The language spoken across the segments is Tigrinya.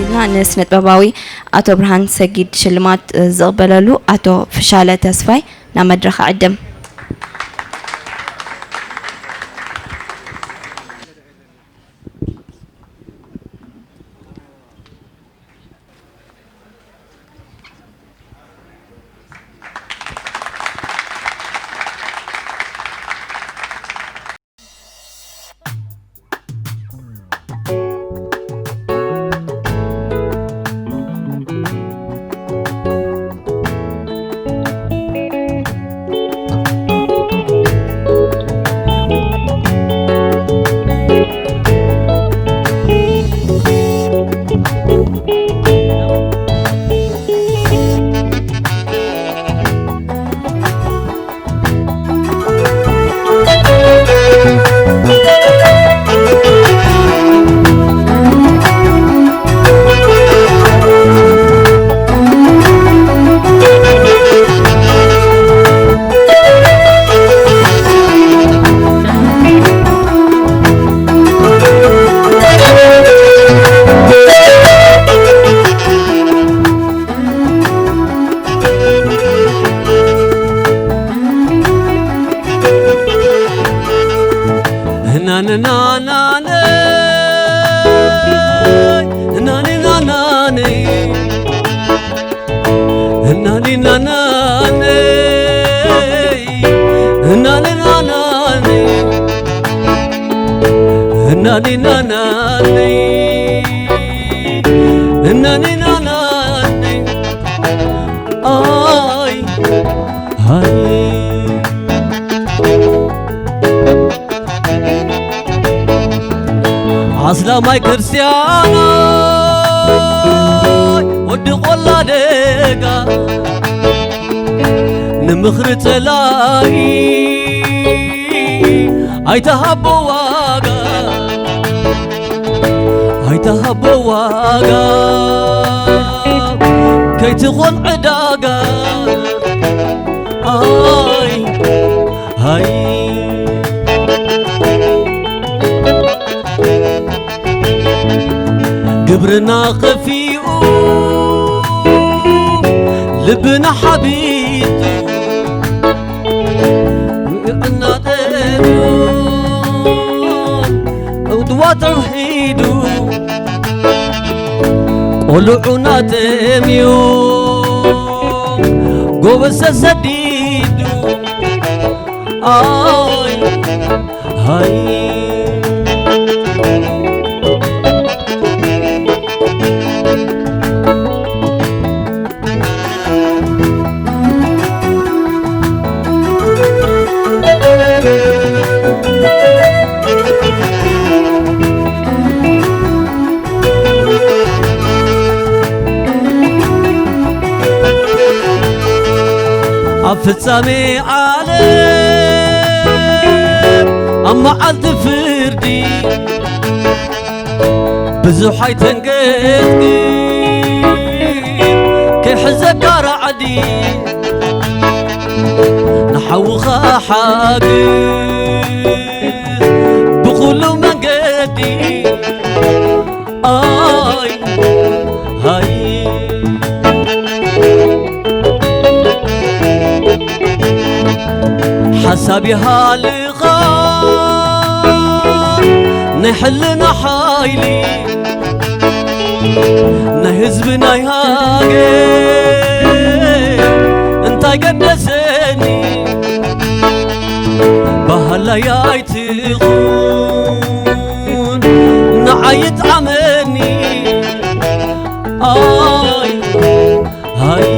መሲልና ንስነጥበባዊ ኣቶ ብርሃን ሰጊድ ሽልማት ዝቕበለሉ ኣቶ ፍሻለ ተስፋይ ናብ መድረኽ ኣዕድም። ኣስላማይ ክርስትያናይ ወዲ ቆላ ደጋ ንምኽሪ ጸላኢ ኣይተሃቦ ዋጋ፣ ኣይተሃቦ ዋጋ፣ ከይትኾን ዕዳጋ። ኣይ ኣይ ግብርና ኸፊኡ ልብና ሓቢጡ እናጠምዩ እውድዋ ተውሒዱ ቆልዑና ጠምዩ ጎበዝ ተሰዲዱ ኣይ ኣይ ኣብ ፍጻሜ ዓለም ኣብ መዓልቲ ፍርዲ ብዙሕ ኣይተንገጥግጥ ከይሕዘካ ራዕዲ ንሓውኻ ሓግዝ ብኹሉ መንገዲ ኣይ ኣይ ሓሳብ ይሃልኻ ናይ ሕልና ሓይሊ ናይ ህዝቢ ናይ ሃገር እንታይ ገደሰኒ ባህላይ ኣይትኹን ንዓይ ይጥዓመኒ ኣይ ኣይ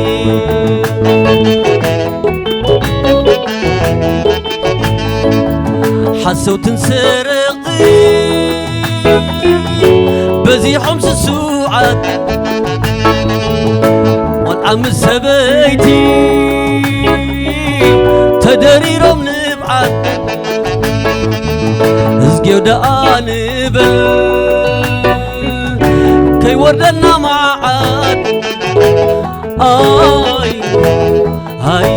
ሓሰውትን ሰረቕቲ በዚሖም ስሱዓት ቆልዓ ምስ ሰበይቲ ተደሪሮም ንብዓት እዝግዮ ደኣ ንበል ከይወርደና መዓት ኣይ ኣይ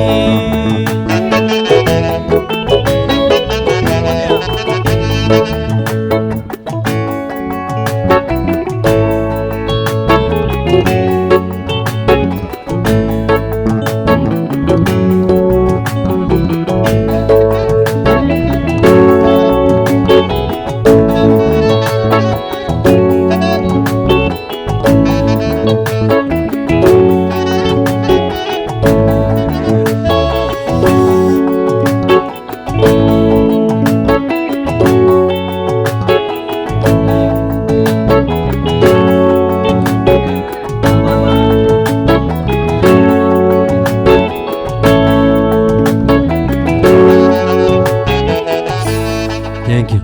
Thank you.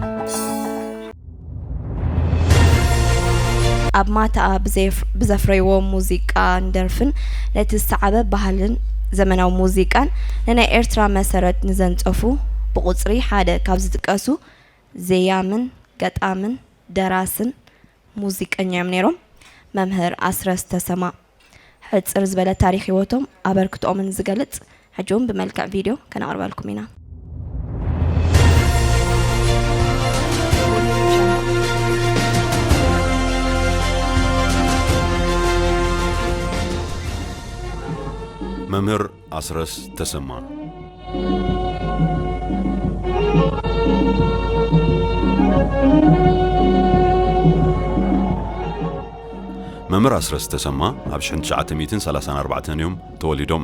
ኣብ ማታኣ ብዘፍረይዎ ሙዚቃን ደርፍን ነቲ ዝሰዓበ ባህልን ዘመናዊ ሙዚቃን ንናይ ኤርትራ መሰረት ንዘንጸፉ ብቑጽሪ ሓደ ካብ ዝጥቀሱ ዘያምን ገጣምን ደራስን ሙዚቀኛ እዮም ነይሮም። መምህር ኣስረስ ተሰማ ሕጽር ዝበለ ታሪኽ ህይወቶም ኣበርክቶኦምን ዝገልጽ ሕጂ እውን ብመልክዕ ቪድዮ ከነቕርበልኩም ኢና። መምህር ኣስረስ ተሰማ። መምህር ኣስረስ ተሰማ ኣብ ሽሕን ትሽዓተ ሚእትን ሰላሳን ኣርባዕተን እዮም ተወሊዶም።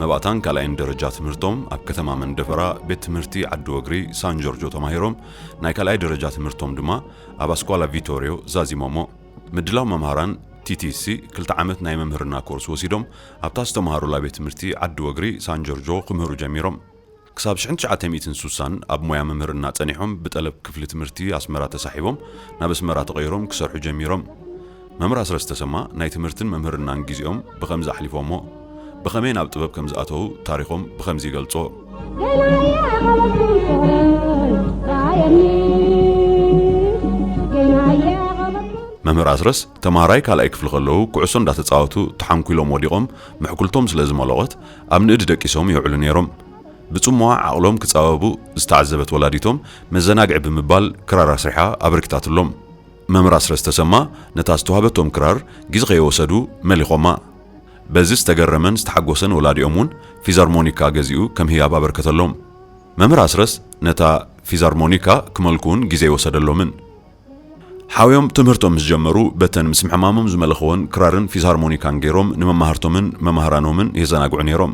መባእታን ካልኣይን ደረጃ ትምህርቶም ኣብ ከተማ መንደፈራ ቤት ትምህርቲ ዓዲ ወግሪ ሳን ጆርጆ ተማሂሮም፣ ናይ ካልኣይ ደረጃ ትምህርቶም ድማ ኣብ ኣስኳላ ቪቶርዮ ዛዚሞሞ። ምድላው መምሃራን፣ ቲ ቲ ሲ፣ ክልተ ዓመት ናይ መምህርና ኮርስ ወሲዶም ኣብታ ዝተምሃሩላ ቤት ትምህርቲ ዓዲ ወግሪ ሳን ጆርጆ ክምህሩ ጀሚሮም። ክሳብ ሽሕን ትሽዓተ ሚእትን ሱሳን ኣብ ሞያ መምህርና ጸኒሖም ብጠለብ ክፍሊ ትምህርቲ ኣስመራ ተሳሒቦም ናብ ኣስመራ ተቐይሮም ክሰርሑ ጀሚሮም። መምህር ኣስረስ ተሰማ ናይ ትምህርትን መምህርናን ግዜኦም ብኸምዚ ኣሕሊፎሞ። ብኸመይ ናብ ጥበብ ከም ዝኣተዉ ታሪኾም ብኸምዚ ይገልጾ። መምህር ኣስረስ ተማሃራይ ካልኣይ ክፍሊ ከለዉ ኩዕሶ እንዳተጻወቱ ተሓንኲሎም ወዲቖም ምሕኩልቶም ስለ ዝመለቖት ኣብ ንእዲ ደቂሶም ይውዕሉ ነይሮም። ብጽሞዋ ዓቕሎም ክጻበቡ ዝተዓዘበት ወላዲቶም መዘናግዒ ብምባል ክራር ኣስሪሓ ኣበርኪታትሎም። መምህር ኣስረስ ተሰማ ነታ ዝተዋህበቶም ክራር ግዜ ከይወሰዱ መሊኾማ። በዚ ዝተገረመን ዝተሓጎሰን ወላዲኦም እውን ፊዛርሞኒካ ገዚኡ ከም ህያብ ኣበርከተሎም። መምህር ኣስረስ ነታ ፊዛርሞኒካ ክመልኩ እውን ግዜ ኣይወሰደሎምን። ሓውዮም ትምህርቶም ምስ ጀመሩ በተን ምስ ምሕማሞም ዝመለኸወን ክራርን ፊዛርሞኒካን ገይሮም ንመማህርቶምን መማህራኖምን የዘናግዑ ነይሮም።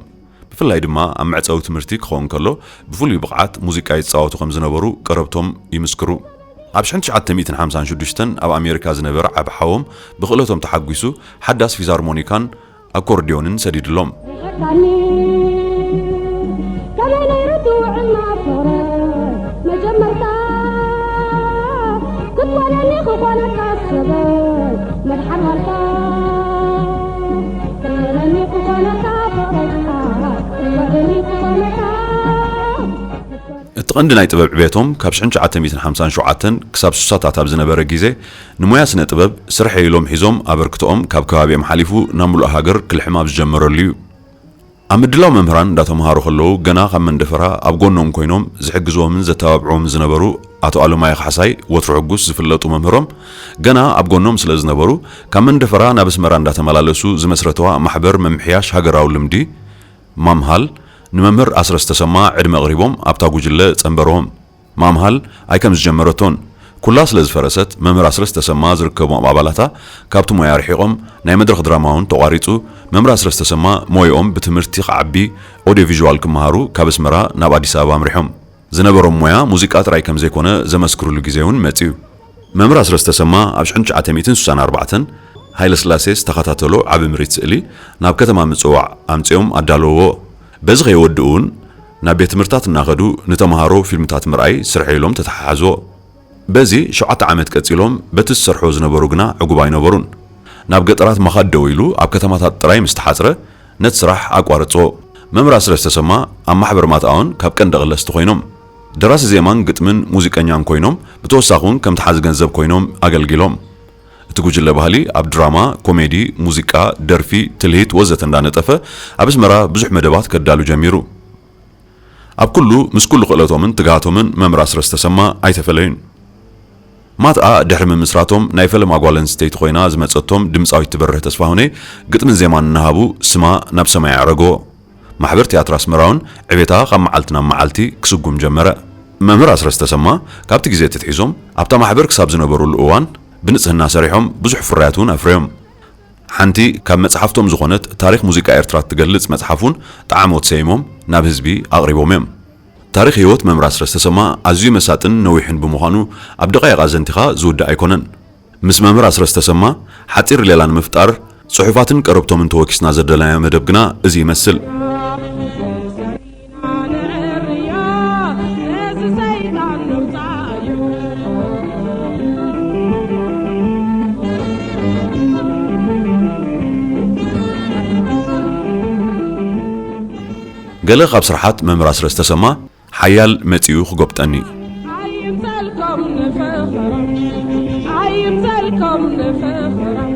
ብፍላይ ድማ ኣብ መዕጸዊ ትምህርቲ ክኸውን ከሎ ብፍሉይ ብቕዓት ሙዚቃ ይጻወቱ ከም ዝነበሩ ቀረብቶም ይምስክሩ። ኣብ ሽሕን ትሽዓተ ሚእትን ሓምሳን ሽዱሽተን ኣብ ኣሜሪካ ዝነበረ ዓቢ ሓዎም ብኽእለቶም ተሓጒሱ ሓዳስ ፊዛርሞኒካን ኣኮርድዮንን ሰዲድሎም። እቲ ቀንዲ ናይ ጥበብ ዕቤቶም ካብ ሽሕን ትሽዓተ ሚእትን ሓምሳን ሸውዓተን ክሳብ ሱሳታት ኣብ ዝነበረ ግዜ ንሞያ ስነ ጥበብ ስርሐይ ኢሎም ሒዞም ኣበርክቶኦም ካብ ከባቢኦም ሓሊፉ ናብ ምሉእ ሃገር ክልሕም ኣብ ዝጀመረሉ እዩ። ኣብ ምድላው መምህራን እንዳተምሃሩ ከለዉ ገና ካብ መንደፈራ ኣብ ጎኖም ኮይኖም ዝሕግዝዎምን ዘተባብዕዎም ዝነበሩ ኣቶ ኣለማዮ ካሕሳይ ወትሩ ሕጉስ ዝፍለጡ መምህሮም ገና ኣብ ጎኖም ስለ ዝነበሩ ካብ መንደፈራ ናብ ኣስመራ እንዳተመላለሱ ዝመስረትዋ ማሕበር ምምሕያሽ ሃገራዊ ልምዲ ማምሃል ንመምህር ኣስረስ ተሰማ ዕድመ ኣቕሪቦም ኣብታ ጉጅለ ጸንበርዎም። ማምሃል ኣይከም ዝጀመረቶን። ኩላ ስለ ዝፈረሰት፣ መምህር ኣስረስ ተሰማ ዝርከቦም ኣባላታ ካብቲ ሞያ ርሒቖም፣ ናይ መድረኽ ድራማ እውን ተቋሪጹ። መምህር ኣስረስ ተሰማ ሞይኦም ብትምህርቲ ክዓቢ፣ ኦድዮ ቪዥዋል ክመሃሩ ካብ ኣስመራ ናብ ኣዲስ ኣበባ ኣምሪሖም። ዝነበሮም ሞያ ሙዚቃ ጥራይ ከም ዘይኮነ ዘመስክርሉ ግዜ እውን መጺኡ። መምህር ኣስረስ ተሰማ ኣብ ሽሕን ትሽዓተ ሚእትን ስሳን ኣርባዕተን ሃይለስላሴ ዝተኸታተሎ ዓቢ ምርኢት ስእሊ ናብ ከተማ ምጽዋዕ ኣምጺኦም ኣዳለውዎ። በዚ ከይወድኡ እውን ናብ ቤት ትምህርታት እናኸዱ ንተምሃሮ ፊልምታት ምርኣይ ስርሐይ ኢሎም ተተሓሓዝዎ። በዚ ሸውዓተ ዓመት ቀጺሎም፣ በቲ ዝሰርሕዎ ዝነበሩ ግና ዕጉብ ኣይነበሩን። ናብ ገጠራት ምኻድ ደው ኢሉ ኣብ ከተማታት ጥራይ ምስ ተሓጽረ፣ ነቲ ስራሕ ኣቋረጽዎ። መምህር ኣስረስ ተሰማ ኣብ ማሕበር ማትኣውን ካብ ቀንዲ ኣቕለስቲ ኮይኖም። ደራሲ ዜማን ግጥምን ሙዚቀኛን ኮይኖም፣ ብተወሳኺ እውን ከም ተሓዚ ገንዘብ ኮይኖም ኣገልጊሎም። እቲ ጉጅለ ባህሊ ኣብ ድራማ፣ ኮሜዲ፣ ሙዚቃ፣ ደርፊ፣ ትልሂት ወዘተ እንዳነጠፈ ኣብ ኣስመራ ብዙሕ መደባት ከዳሉ ጀሚሩ። ኣብ ኩሉ ምስ ኩሉ ክእለቶምን ትግሃቶምን መምህር ኣስረስ ተሰማ ኣይተፈለዩን። ማትኣ ድሕሪ ምምስራቶም ናይ ፈለማ ጓል ኣንስተይቲ ኮይና ዝመጸቶም ድምጻዊት ትበርህ ተስፋሁነይ ግጥምን ዜማን እናሃቡ ስማ ናብ ሰማይ ኣዕረግዎ። ማሕበር ትያትር ኣስመራ እውን ዕቤታ ካብ መዓልቲ ናብ መዓልቲ ክስጉም ጀመረ። መምህር ኣስረስ ተሰማ ካብቲ ግዜ ተትሒዞም ኣብታ ማሕበር ክሳብ ዝነበሩሉ እዋን ብንጽህና ሰሪሖም ብዙሕ ፍርያት እውን ኣፍርዮም። ሓንቲ ካብ መጽሓፍቶም ዝኾነት ታሪኽ ሙዚቃ ኤርትራ እትገልጽ መጽሓፍ እውን ጠዓሞት ሰይሞም ናብ ህዝቢ ኣቕሪቦም እዮም። ታሪኽ ህይወት መምህር ኣስረስ ተሰማ ኣዝዩ መሳጥን ነዊሕን ብምዃኑ ኣብ ደቓይቕ ኣዘንቲኻ ዝውዳእ ኣይኮነን። ምስ መምህር ኣስረስ ተሰማ ሓጺር ሌላ ንምፍጣር ጽሑፋትን ቀረብቶምን ተወኪስና ዘደለናዮ መደብ ግና እዚ ይመስል። ገለ ካብ ስርሓት መምህር ኣስረስ ተሰማ ሓያል መጺኡ ክጎብጠኒ። ኣይምሰልኩም ንፍቕሮም፣ ኣይምሰልኩም ንፍቕሮም።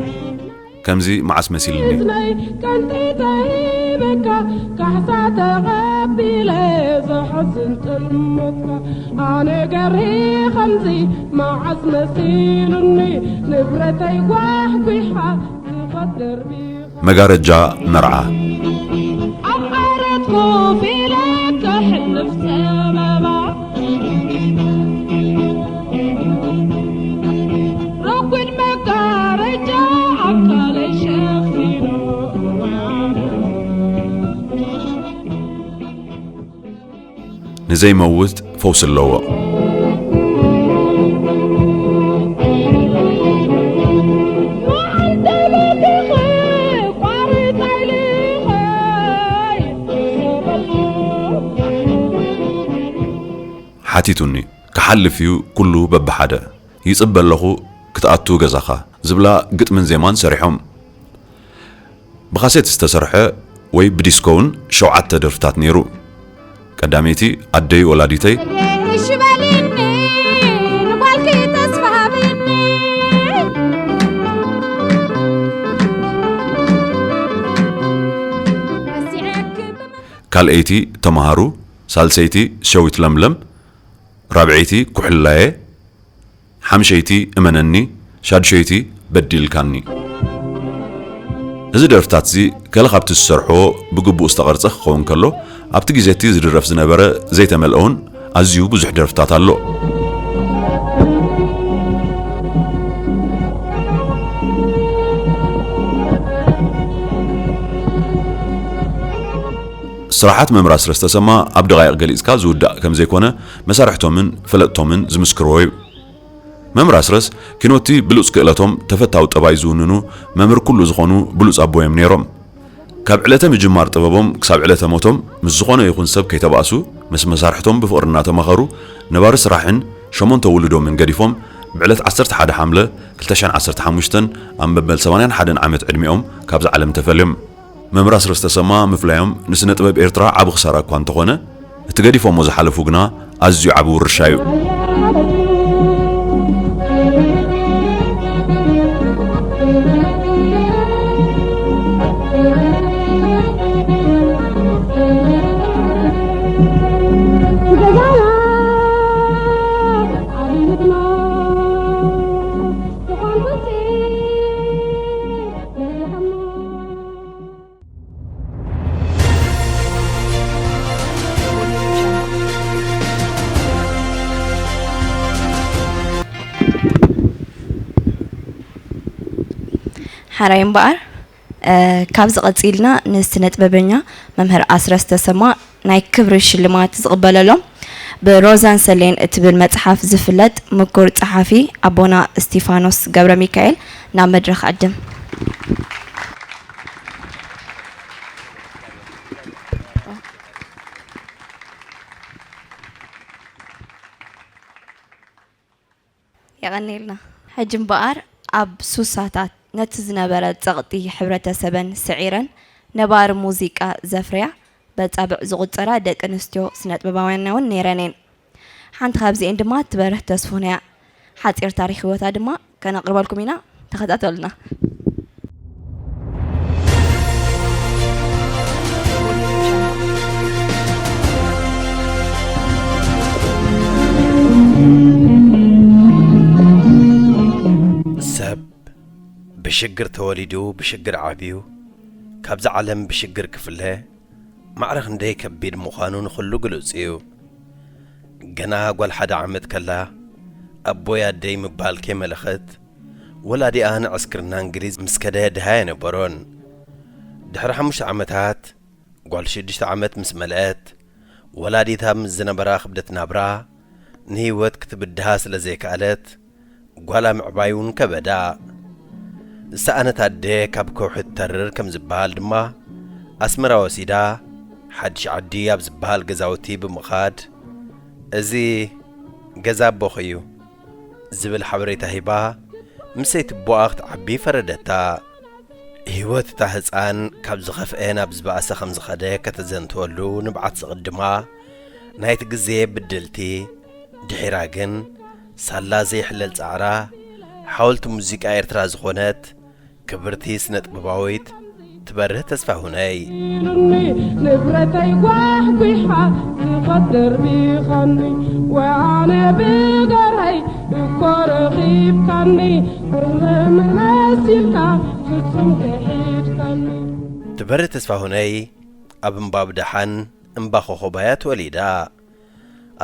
ከምዚ መዓስ መሲልኒ። እዝነይ ቀንጢጠ ሂበካ፣ ካሕሳ ተቐቢለ ዘሕዝን ጥልመትካ። ኣነ ገሪ ከምዚ መዓስ መሲሉኒ፣ ንብረተይ ጓሕጒሓ ትኸድ ደርቢኻ። መጋረጃ መርዓ። ኣብ ዓራት ኮፍ ኢለ ከሕልፍ ጸበባ፣ ረጒድ መጋረጃ ኣካለይ ሸፊኑ። ንዘይመውት ፈውሲ ኣለዎ። ሓቲቱኒ፣ ክሓልፍ እዩ ኩሉ በብሓደ። ይጽበ ኣለኹ ክትኣቱ ገዛኻ ዝብላ ግጥምን ዜማን ሰሪሖም። ብካሴት ዝተሰርሐ ወይ ብዲስኮ እውን ሸውዓተ ደርፍታት ነይሩ። ቀዳመይቲ ኣደይ ወላዲተይ፣ እሺ በልኒ፣ ንጓልኪ ተስፋ ሃብኒ። ካልኣይቲ ተማሃሩ፣ ሳልሰይቲ ሸዊት ለምለም፣ ራብዐይቲ ኩሕላየ፣ ሓምሸይቲ እመነኒ፣ ሻድሸይቲ በዲልካኒ። እዚ ደርፍታትዚ ገለ ካብቲ ዝሰርሖ ብግቡእ ዝተቐርጸ ክኸውን ከሎ፣ ኣብቲ ግዜ እቲ ዝድረፍ ዝነበረ ዘይተመልአ እውን ኣዝዩ ብዙሕ ደርፍታት ኣሎ። ስራሓት መምህር ኣስረስ ተሰማ ኣብ ደቓይቕ ገሊጽካ ዝውዳእ ከም ዘይኮነ መሳርሕቶምን ፈለጥቶምን ዝምስክርዎ እዩ። መምህር ኣስረስ ኪኖቲ ብሉጽ ክእለቶም ተፈታዊ ጠባይ ዝውንኑ መምህር ኩሉ ዝኾኑ ብሉጽ ኣቦ እዮም ነይሮም። ካብ ዕለተ ምጅማር ጥበቦም ክሳብ ዕለተ ሞቶም ምስ ዝኾነ ይኹን ሰብ ከይተባእሱ ምስ መሳርሕቶም ብፍቕሪ እናተማኸሩ ነባሪ ስራሕን ሸሞንተ ውሉዶምን ገዲፎም ብዕለት ዓሰርተ ሓደ ሓምለ ክልተ ሽሕን ዓሰርተ ሓሙሽተን ኣብ መበል ሰማንያን ሓደን ዓመት ዕድሚኦም ካብዚ ዓለም ተፈልዮም። መምህር ኣስረስ ተሰማ ምፍላዮም ንስነ ጥበብ ኤርትራ ዓቢ ክሳራ እኳ እንተኾነ፣ እቲ ገዲፎሞ ዝሓለፉ ግና ኣዝዩ ዓቢ ውርሻ እዩ። ሕራይ እምበኣር፣ እ፣ ካብዚ ቀጺልና ንስነ ጥበበኛ መምህር ኣስረስ ተሰማ ናይ ክብሪ ሽልማት ዝቕበለሎም ብሮዛን ሰሌን እትብል መጽሓፍ ዝፍለጥ ምኩር ጸሓፊ ኣቦና እስቲፋኖስ ገብረ ሚካኤል ናብ መድረኽ ዕድም። የቐንየልና። ሕጂ እምበኣር ኣብ ሱሳታት ነቲ ዝነበረ ጸቕጢ ሕብረተሰበን ስዒረን ነባሪ ሙዚቃ ዘፍርያ በጻብዕ ዝቑጸራ ደቂ ኣንስትዮ ስነጥበባውያን እውን ነይረን እየን። ሓንቲ ካብዚኤን ድማ ትበርህ ተስፉን እያ። ሓጺር ታሪኽ ህይወታ ድማ ከነቕርበልኩም ኢና። ተኸታተሉና። ሰብ ብሽግር ተወሊዱ ብሽግር ዓብዩ ካብዛ ዓለም ብሽግር ክፍለ ማዕረ ክንደይ ከቢድ ምዃኑ ንኹሉ ግሉጽ እዩ። ገና ጓል ሓደ ዓመት ከላ ኣቦይ ኣደይ ምባል ከይመለኸት ወላዲኣ ንዕስክርና እንግሊዝ ምስ ከደ ድሃ ኣይነበሮን። ድሕሪ ሓሙሽተ ዓመታት ጓል ሽዱሽተ ዓመት ምስ መልአት ወላዲታ ምስ ዝነበራ ክብደት ናብራ ንህይወት ክትብድሃ ስለ ዘይከኣለት ጓላ ምዕባይ እውን ከበዳ። ዝሰኣነት ኣደ ካብ ከውሒ ትተርር ከም ዝበሃል ድማ ኣስመራ ወሲዳ ሓድሽ ዓዲ ኣብ ዝበሃል ገዛውቲ ብምኻድ እዚ ገዛ ኣቦኺ እዩ ዝብል ሓበሬታ ሂባ ምስ ሰይቲ ኣቦኣ ክትዓቢ ፈረደታ። ህይወት እታ ህፃን ካብ ዝኸፍአ ናብ ዝበኣሰ ከም ዝኸደ ከተዘንትወሉ ንብዓት ዝቕድማ ናይቲ ግዜ ብድልቲ ድሒራ ግን ሳላ ዘይሕለል ፃዕራ ሓወልቲ ሙዚቃ ኤርትራ ዝኾነት ክብርቲ ስነ ጥበባዊት ትበርህ ተስፋሁነይ። ኢሉኒ ንብረተይ ጓሕጒሓ ትኸድ ደርቢኻኒ ወኣነ ብገረይ እኮ ረኺብካኒ ዓለም መሲልካ ፍጹም ክሒድካኒ። ትበርህ ተስፋሁነይ ኣብ እምባብ ደሓን እምባ ኾኾባያ ተወሊዳ።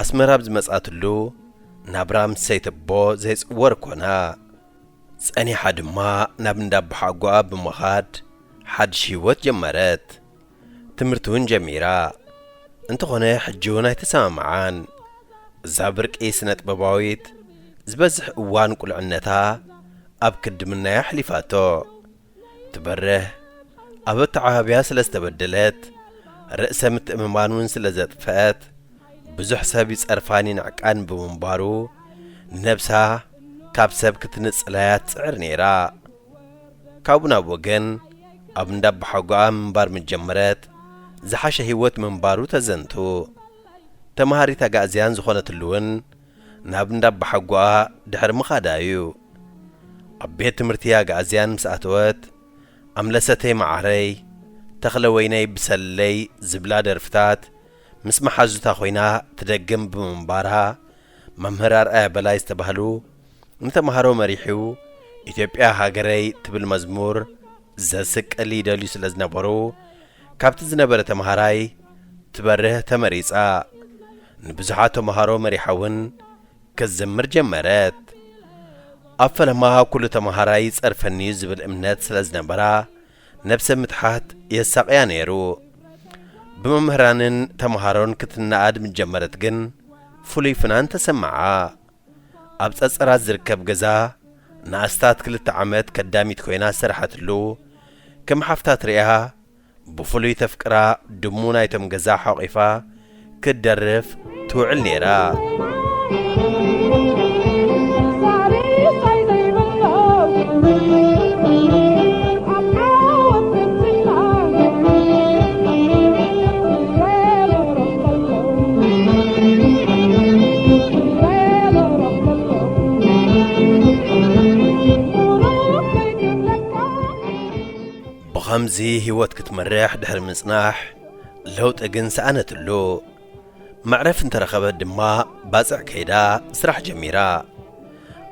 ኣስመራ ኣብ ዝመጻትሉ ናብራ ምስ ሰይተቦ ዘይጽወር ኮና። ጸኒሓ ድማ ናብ እንዳ ኣቦሓጎኣ ብምኻድ ሓድሽ ህይወት ጀመረት። ትምህርቲ እውን ጀሚራ። እንተኾነ ሕጂ እውን ኣይተሰማምዓን። እዛ ብርቂ ስነ ጥበባዊት ዝበዝሕ እዋን ቁልዕነታ ኣብ ክድምናያ ኣሕሊፋቶ። ትበርህ ኣብ ኣተዓባብያ ስለ ዝተበደለት፣ ርእሰ ምትእምማን እውን ስለ ዘጥፍአት፣ ብዙሕ ሰብ ይጸርፋን ይንዕቃን ብምንባሩ፣ ንነብሳ ካብ ሰብ ክትንጽላያ ትጽዕር ነይራ። ካብኡ ናብ ወገን ኣብ እንዳ ኣቦሓጎኣ ምንባር ምስ ጀመረት፣ ዝሓሸ ህይወት ምንባሩ ተዘንቱ። ተማሃሪት ኣጋእዝያን ዝኾነትሉ እውን ናብ እንዳ ኣቦሓጎኣ ድሕሪ ምኻዳ እዩ። ኣብ ቤት ትምህርቲ ኣግኣዝያን ምስ ኣተወት፣ ኣምለሰተይ መዓረይ፣ ተኽለ ወይነይ ብሰለይ ዝብላ ደርፍታት ምስ መሓዙታ ኮይና ትደግም ብምንባራ፣ መምህር ኣርኣያ በላይ ዝተባህሉ ንተምሃሮ መሪሑ ኢትዮጵያ ሃገረይ ትብል መዝሙር ዘስቅል ይደልዩ ስለ ዝነበሩ፣ ካብቲ ዝነበረ ተምሃራይ ትበርህ ተመሪጻ። ንብዙሓት ተምሃሮ መሪሓ እውን ክትዝምር ጀመረት። ኣብ ፈለማ ኩሉ ተምሃራይ ይጸርፈኒ እዩ ዝብል እምነት ስለ ዝነበራ፣ ነብሰ ምትሓት የሳቕያ ነይሩ። ብመምህራንን ተምሃሮን ክትነኣድ ምስ ጀመረት ግን፣ ፍሉይ ፍናን ተሰምዓ። ኣብ ጸጸራት ዝርከብ ገዛ ንኣስታት ክልተ ዓመት ከዳሚት ኮይና ዝሰርሓትሉ፣ ከም ሓፍታ ትርእያ ብፍሉይ ተፍቅራ ድሙ ናይቶም ገዛ ሓቒፋ ክትደርፍ ትውዕል ነይራ። ብኸምዚ ህይወት ክትመርሕ ድሕሪ ምጽናሕ፣ ለውጢ ግን ሰኣነትሉ። መዕረፊ እንተረኸበት ድማ ባጽዕ ከይዳ ስራሕ ጀሚራ።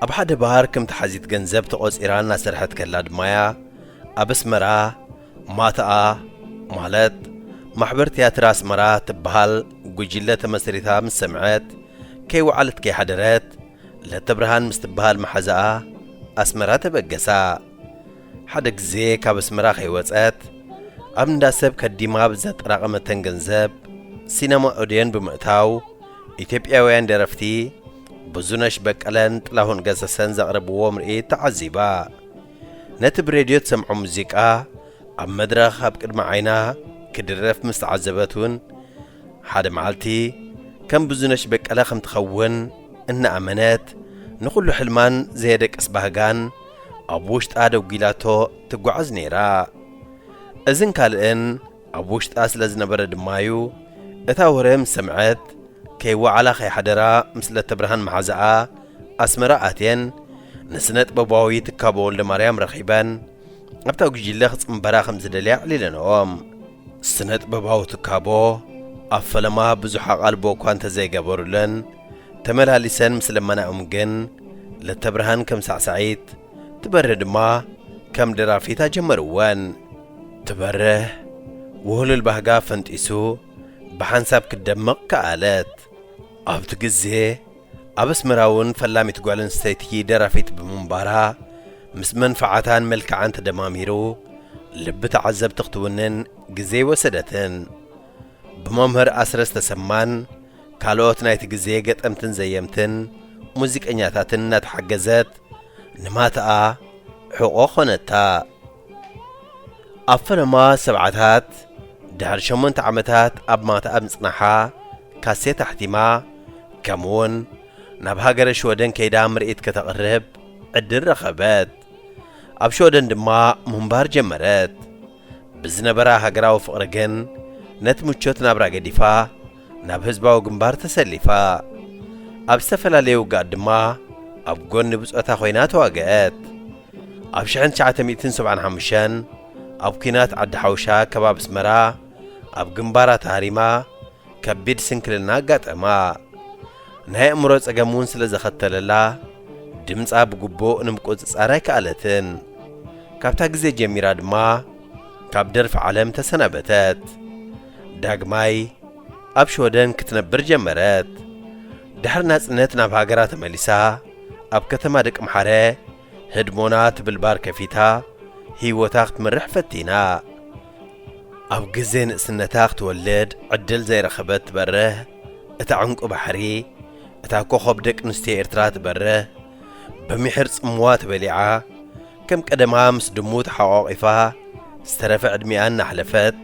ኣብ ሓደ ባር ከም ተሓዚት ገንዘብ ተቖጺራ እናሰርሐት ከላ ድማ'ያ ኣብ ኣስመራ ማትኣ፣ ማለት ማሕበር ትያትር ኣስመራ ትበሃል ጉጅለ ተመስሪታ ምስ ሰምዐት፣ ከይወዓለት ከይሓደረት ለተብርሃን ምስ ትበሃል መሓዛኣ ኣስመራ ተበገሳ። ሓደ ግዜ ካብ ኣስመራ ከይወጸት ኣብ እንዳ ሰብ ከዲማ ብዘጠራቐመተን ገንዘብ ሲነማ ኦድዮን ብምእታው፣ ኢትዮጵያውያን ደረፍቲ ብዙነሽ በቀለን ጥላሁን ገሰሰን ዘቕረብዎ ምርኢት ተዓዚባ። ነቲ ብሬድዮ ትሰምዖ ሙዚቃ ኣብ መድረኽ ኣብ ቅድሚ ዓይና ክድረፍ ምስ ተዓዘበት እውን፣ ሓደ መዓልቲ ከም ብዙነሽ በቀለ ከም ትኸውን እናኣመነት፣ ንኹሉ ሕልማን ዘየደቅስ ባህጋን ኣብ ውሽጣ ደጒላቶ ትጓዓዝ ነይራ። እዝን ካልእን ኣብ ውሽጣ ስለ ዝነበረ ድማ'ዩ፣ እታ ወረ ምስ ሰምዐት፣ ከይወዓላ ከይሓደራ ምስ ለተብርሃን መሓዛኣ ኣስመራ ኣትየን፣ ንስነ ጥበባዊ ትካቦ ወልደማርያም ረኺበን፣ ኣብታ ጉጅለ ክጽንበራ ከም ዝደልያ ኣዕሊለንኦም። ስነ ጥበባዊ ትካቦ ኣብ ፈለማ ብዙሕ ኣቓልቦ እኳ እንተዘይገበሩለን፣ ተመላሊሰን ምስ ለመናኦም ግን፣ ለተብርሃን ከም ሳዕሳዒት፣ ትበርህ ድማ ከም ደራፊት ኣጀመርወን። ትበርህ ውህሉል ባህጋ ፈንጢሱ ብሓንሳብ ክትደምቕ ከኣለት። ኣብቲ ግዜ ኣብ ኣስመራ እውን ፈላሚት ጓል ኣንስተይቲ ደራፊት ብምንባራ፣ ምስ መንፍዓታን መልክዓን ተደማሚሩ ልቢ ተዓዘብቲ ክትውንን ግዜ ኣይወሰደትን። ብመምህር ኣስረስ ተሰማን ካልኦት ናይቲ ግዜ ገጠምትን ዘየምትን ሙዚቀኛታትን እናተሓገዘት ንማትኣ ሕቖ ኾነታ። ኣብ ፈለማ ሰብዓታት ድሕሪ ሸሞንተ ዓመታት ኣብ ማትኣ ምጽናሓ ካሴት ኣሕቲማ፣ ከምኡውን ናብ ሃገረ ሽወደን ከይዳ ምርኢት ከተቕርብ ዕድል ረኸበት። ኣብ ሽወደን ድማ ምንባር ጀመረት። ብዝነበራ ሃገራዊ ፍቕሪ ግን ነቲ ምቾት ናብራ ገዲፋ ናብ ህዝባዊ ግንባር ተሰሊፋ። ኣብ ዝተፈላለየ ውግኣት ድማ ኣብ ጎኒ ብጾታ ኮይና ተዋግአት። ኣብ ሽሕን ትሽዓተ ሚእትን ሰብዓን ሓሙሽተን ኣብ ኲናት ዓዲ ሓውሻ ከባቢ ኣስመራ ኣብ ግንባራ ተሃሪማ ከቢድ ስንክልና ኣጋጠማ። ናይ ኣእምሮ ጸገም እውን ስለ ዘኸተለላ፣ ድምጻ ብግቡእ ንምቁጽጻር ኣይከኣለትን። ካብታ ግዜ ጀሚራ ድማ ካብ ደርፊ ዓለም ተሰናበተት። ዳግማይ ኣብ ሽወደን ክትነብር ጀመረት። ድሕሪ ናጽነት ናብ ሃገራ ተመሊሳ፣ ኣብ ከተማ ደቂ ምሓረ ህድሞና ትብል ባር ከፊታ፣ ህይወታ ክትመርሕ ፈቲና። ኣብ ግዜ ንእስነታ ክትወልድ ዕድል ዘይረኸበት ትበርህ፣ እታ ዕንቁ ባሕሪ፣ እታ ኮኾብ ደቂ ኣንስትዮ ኤርትራ ትበርህ፣ ብሚሒር ጽምዋ ተበሊዓ፣ ከም ቀደማ ምስ ድሙ ተሓቋቒፋ ዝተረፈ ዕድሚኣ እናሕለፈት፣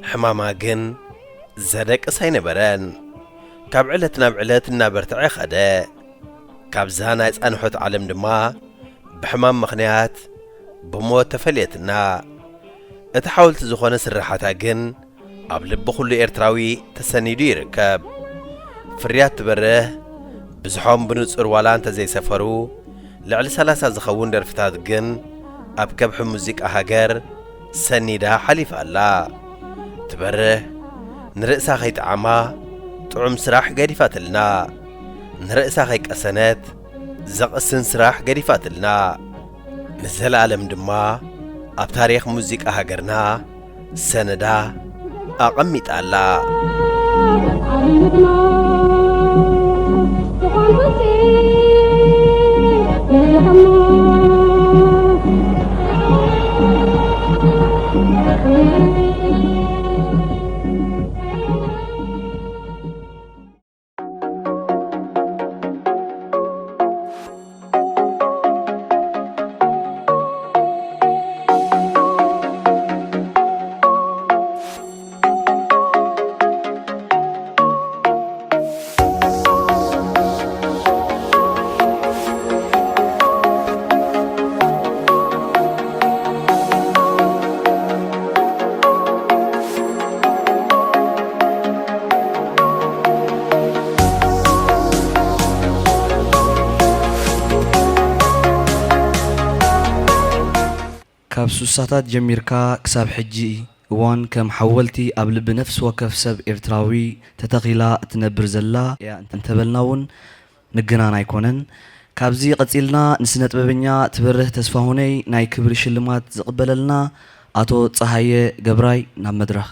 ሕማማ ግን ዘደቅስ ኣይነበረን። ካብ ዕለት ናብ ዕለት እናበርትዐ ኸደ። ካብዛ ናይ ጻንሖት ዓለም ድማ ብሕማም ምኽንያት ብሞት ተፈልየትና። እቲ ሓወልቲ ዝኾነ ስርሓታ ግን ኣብ ልቢ ኩሉ ኤርትራዊ ተሰኒዱ ይርከብ። ፍርያት ትበርህ ብዝሖም ብንጹር ዋላ እንተዘይሰፈሩ፣ ልዕሊ ሰላሳ ዝኸውን ደርፍታት ግን ኣብ ከብሒ ሙዚቃ ሃገር ሰኒዳ ሓሊፋ ኣላ። ትበርህ ንርእሳ ከይጠዓማ ጥዑም ስራሕ ገዲፋትልና። ንርእሳ ከይቀሰነት ዘቕስን ስራሕ ገዲፋትልና። ንዘለኣለም ድማ ኣብ ታሪኽ ሙዚቃ ሃገርና ሰነዳ ኣቐሚጣ ኣላ። ካብ ሱሳታት ጀሚርካ ክሳብ ሕጂ እዋን ከም ሓወልቲ ኣብ ልቢ ነፍሲ ወከፍ ሰብ ኤርትራዊ ተተኺላ እትነብር ዘላ እያ እንተበልና እውን ምግናን ኣይኮነን። ካብዚ ቀጺልና ንስነ ጥበበኛ ትበርህ ተስፋሁነይ ናይ ክብሪ ሽልማት ዝቕበለልና ኣቶ ጸሃየ ገብራይ ናብ መድረኽ።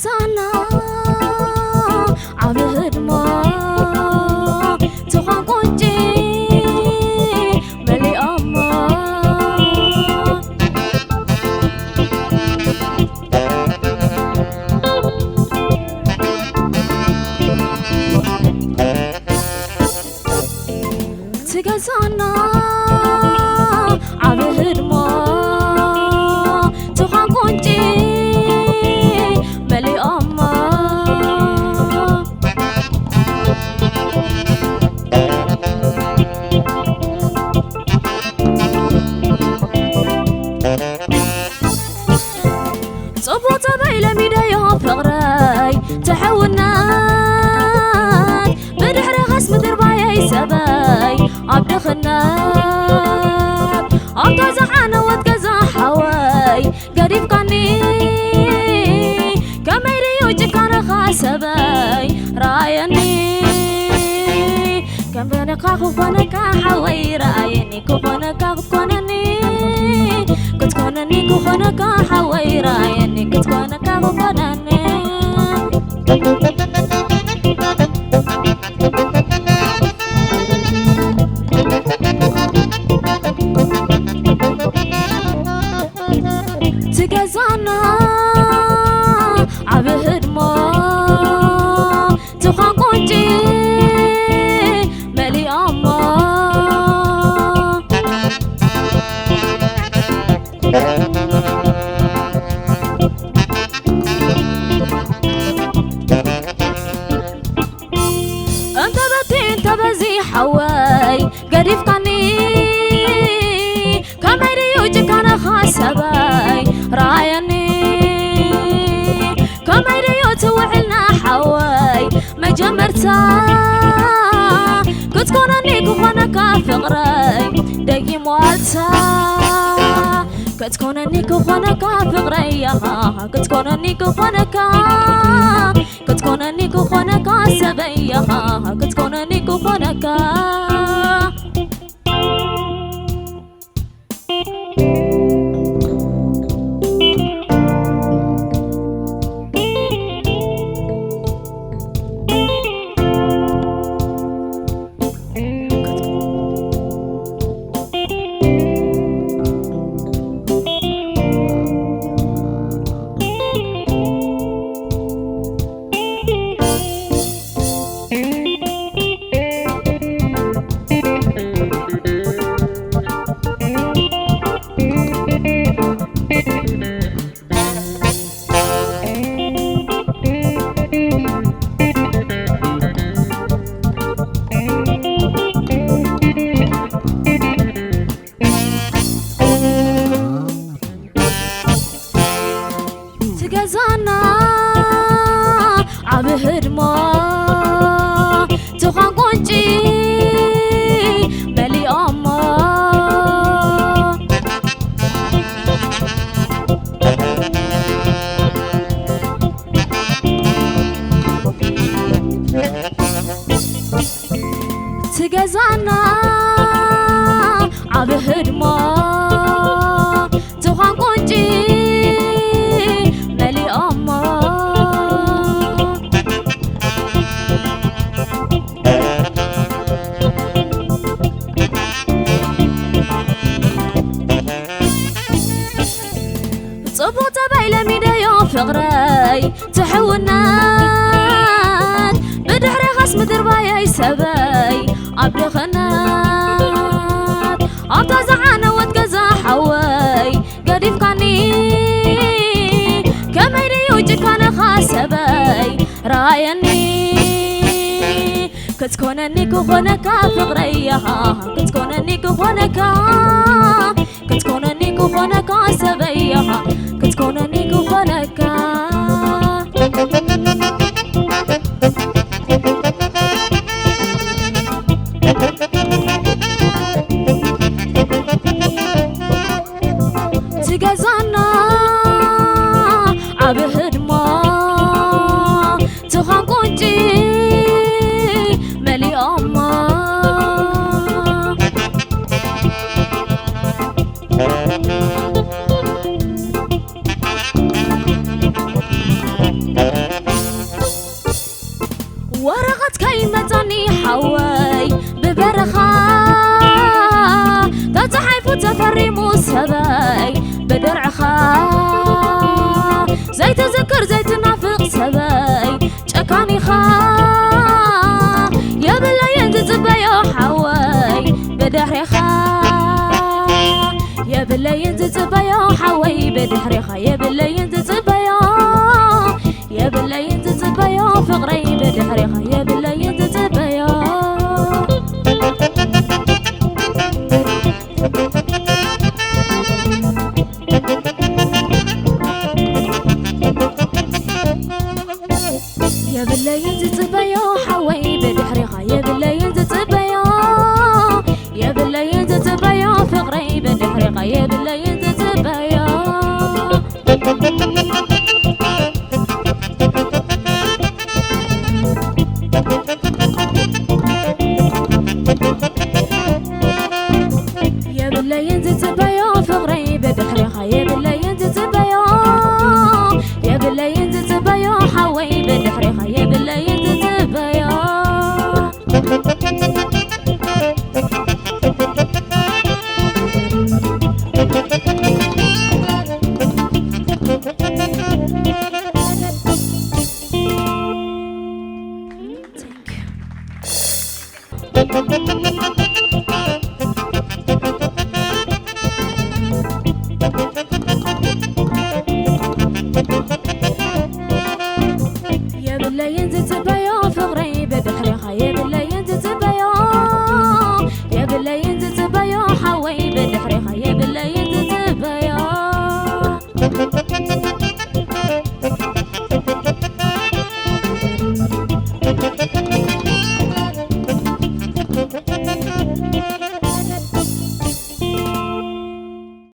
ዛና ዓቢ ህድሞ ዝኾን ቁንጪ መሊኦሞ። ትገዛና ዓቢ ህድሞ ዝኾን ቁንጪ መሊኦሞ። ጽቡቕ ጸባይ ለሚደዮ ፍቕረይ ትሕውነት ብድሕሪ ኸስ ምድርባየይ ሰበይ ኣብ ድኽነት ኣብታ ዝዓነወት ገዛ ሓወይ ገዲፍካኒ ከመይ ድዩ ጭካነኻ ሰበይ ረኣየኒ ከም በነካ ክኾነካ ሓወይ ረኣየኒ ክኾነካ ክትኮነኒ ክትኮነኒ ክኾነካ ሓወይ ረኣየኒ ክትኮነካ ክኾነኒ ትገዛና ዓብ ህድሞ ዝኾን ቁንጪ መሊኦሞ እንተበቲ እንተበዚ ሓወይ ገዲፍካኒ ከመይ ድዩ ጭካነኻ ሰበይ ረኣየኒ ከመይ ድዩ ትውዕልና ሓወይ መጀመርታ ክትኮነኒ ክኾነካ ፍቕረይ ደጊም ዋልታ ክትኮነኒ ክኾነካ ፍቕረይ ክትኮነኒ ክኾነካ ክትኮነኒ ክኾነካ ሰበይ ክትኮነኒ ክኾነካ ትገዛና ዓብ ህድሞ ዝኾን ቁንጪ መሊኦሞ ትገዛና ዓብ ህድሞ ዝኾን ቁንጪ መሊኦሞ ጽቡቕ ጸባይ ለሚደዮ ፍቕረይ ትሕውነት ብድሕሪ ኻስ ምድርባየይ ሰበይ ኣብ ድኽነት ኣብታ ዝዓነወት ገዛ ሓወይ ገዲፍካኒ ከመይ ድዩ ጭካነኻ ሰበይ ረኣየኒ ክትኮነኒ ክኾነካ ፍቕረይ ክትኮነኒ ክኾነካ ክትኮነኒ ክኾነካ ሰበይ ክትኮነኒ ክኾነካ ትገዛና ዓብ ህድሞ ዝኾን ቁንጪ መሊኦሞ ከይመጸኒ ሓወይ ብበረኻ ተጻሒፉ ተፈሪሙ ሰበይ ብድርዕኻ ዘይትዝክር ዘይትናፍቕ ሰበይ ጨካኒኻ የብለይን ዝጽበዮ ሓወይ ብድሕሬኻ የብለይን ዝጽበዮ ሓወይ ብድሕሬኻ የብለይን ዝጽበዮ የብለይን ዝጽበዮ ፍቕረይ ብድሕሬኻ የብለይን ዝጽበዮ የብለይን ዝጽበዮ ሓወይ ብድሕሬኻ የብለይን ዝጽበዮ የብለይን ዝጽበዮ ፍቕረይ ብድሕሬኻ የብለይን ዝጽበዮ የብለይን ዝጽበዮ ፍቕረይ ብድሕሬኻ የብለይን ዝጽበዮ የብለይን ዝጽበዮ ሓወይ ብድሕሬኻ የብለይን ዝጽበዮ የብለይን ዝጽበዮ ፍቕረይ ብድሕሪ